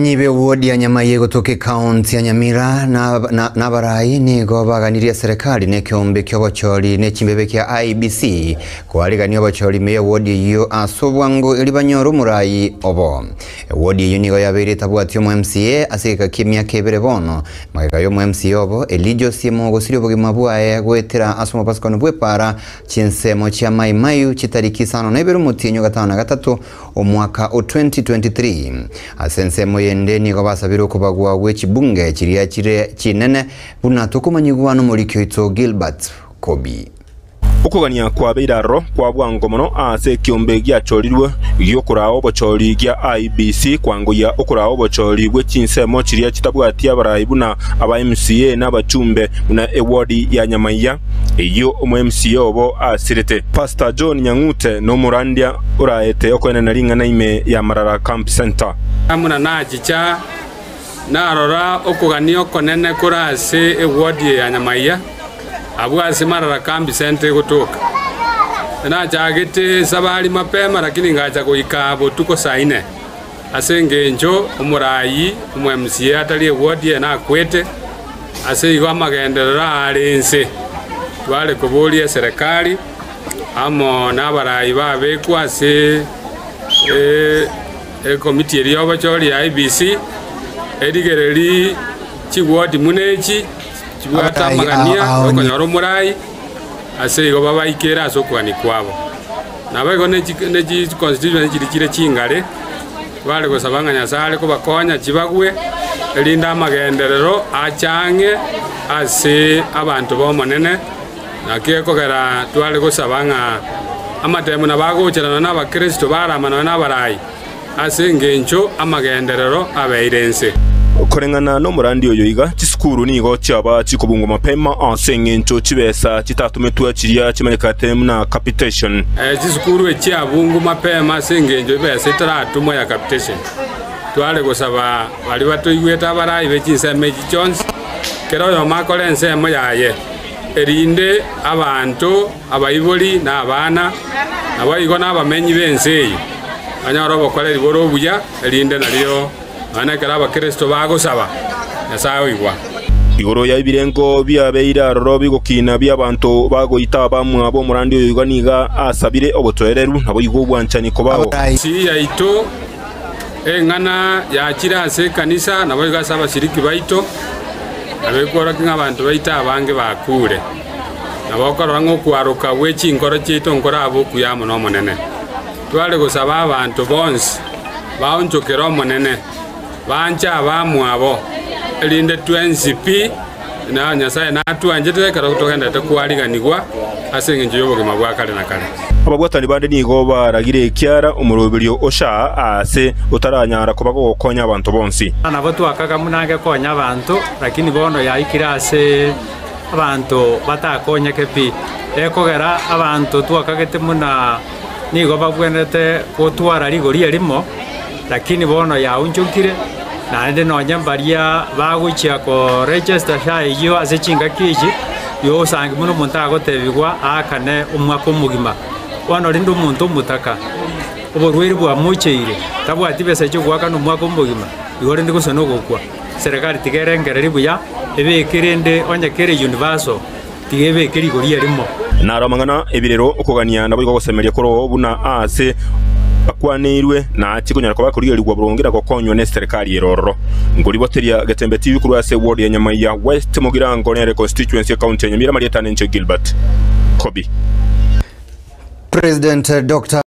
Nyibe wodi ya Nyamaiya egotoka ekaunti ya Nyamira na abarai nigo baganirie eserekari na ekeombe ki'obochori ne chimbebe kia IEBC koarigania obochori ime y'ewodi eyio ase obwango erio banyore omorai obo. Ewodi eyio nigo yabeire etabwati omo MCA ase egeka ki'emiaka ebere bono. Magega y'omo MCA obo, Elijah Osiemo ogosiria obogima bwaye goetera ase omobasukano bw'epaara chinsemo chia Mai Mahiu chitariki isano na ibere omotienyi o gatano na gatato Omwaka o 2023. Ase ensemo yende nigo basabire okobagwa gwe chibunge chiria chire chinene buna tokomanyigwa nomoriki oito Gilbert Kobi. Okogania kwabeire aroro kwa bwango mono ase ekiombe giachorirwe gi'okoraa obochori gia IEBC kwangoyia okoraa obochori bwe chinsemo chiria chitabwati abarai buna aba MCA na abachumbe buna eward ya Nyamaiya eyio omo MCA obo asirete. Pastor John Nyang'ute nomorandia oraete okoenena ring'ana ime ya Marara Camp Centre. Buna nachicha, narora okogania okonene kore ase eward eye ya Nyamaiya, abwo ase Marara Camp Centre egotoka. Nachagete esabari mapema lakini ngacha goika botuko saa ine, ase engencho omoraai omo MCA atari eward eye nakwete, ase igo amagenderero aare inse. Tware koboria eserekari amo nabarai babekwa ase ekomiti eria y'obochori ya IEBC, erigererie chiwodi buna echi chibwate Abarai amagania ao ao y'okonyora omorai, ase igo babaikere ase okogania kwabo. Naboigo ne chi ne chi constituency chiria chire chingare, bare gosaba ng'a Nyasae are kobakonya chibagwe, erinde amagenderero ache ang'e ase abanto b'Omonene. Naki ekogera tware gosaba ng'a amatemo nabagochera nonya nabakristo barama nonya nabarai, ase engencho amagenderero abeire ense. Koreng'ana nomorandi oyo iga, chisukuru nigo chiaba chikobungwa mapema ase engencho chibesa chitatometwe chiria chimanyekate buna capitation. Chisukuru echi chiabungwa mapema ase engencho ebesa etaratomwa ya capitation. Tware gosaba baria batoigwete abarai be chinsemo echi chionsi, kera oyomo akore ensemo yaye. erinde abanto, abaibori, na abana, naboigo nabamenyi b'ense eye, banyore obokoreri bore obuya, erinde nario nonya nekero Abakristo bagosaba, Nyasae oigwa. Igoro ya ebirengo biabeire aroro bigokina bi'abanto bagoita abamwabo omorandi oyo iga nigo asabire obotoereru, naboigo obwanchani kobao. Ense yaito eng'ana yachire ase ekanisa, naboigo ase abashiriki baito, nabo ekworokia ng'a abanto baito abange bakuure. Nabo okorora ng'a okwaroka gwe chinkoro chiaito nkorabe okuya amo n'Omonene. Tware gosaba abanto bonsi baonchokere Omonene, banche abamwabo, erinde twensi pi, na Nyasae natwanchete ekero togenderete kwariganigwa ase engencho y'obogima bwa kare na kare. Ababwatani bande nigo baragire ekiara omoroberio o SHA aase otaranyara koba gogokonya abanto bonsi. Nabo twakaga buna ngekonya abanto, lakini bono yaikire ase abanto batakonyeke pi. Ekogera abanto twakagete buna nigo babwenerete gotwara rigori erimo, lakini bono yaonchokire, naende nonye mbaria bagochia ko register SHA eyio ase chingaki echi, Yosangi buna omonto agotebigwa aakane omwaka omogima. Bono rende omonto omotaka, oborwaire bwamocheire, tabwati besa chi'ogoakana omwaka omogima, igo rende gose nogokwa. Serikali tiga erengererie buya, ebeke rende onye kere universal, tiga ebeke rigori erimo. Naro amang'ana ebirero okogania naboigo ogosemeria koroo buna aase akwaneirwe, na tikonyara koba korigerigwa boronge na gokonywa neserikali ere ororo. Nkoriboteria Getembe TV korwa ase ward ya Nyamaiya West Mugirango nere constituency ecounty ya Nyamira Marieta Nenche Gilbert Kobi. President Dr.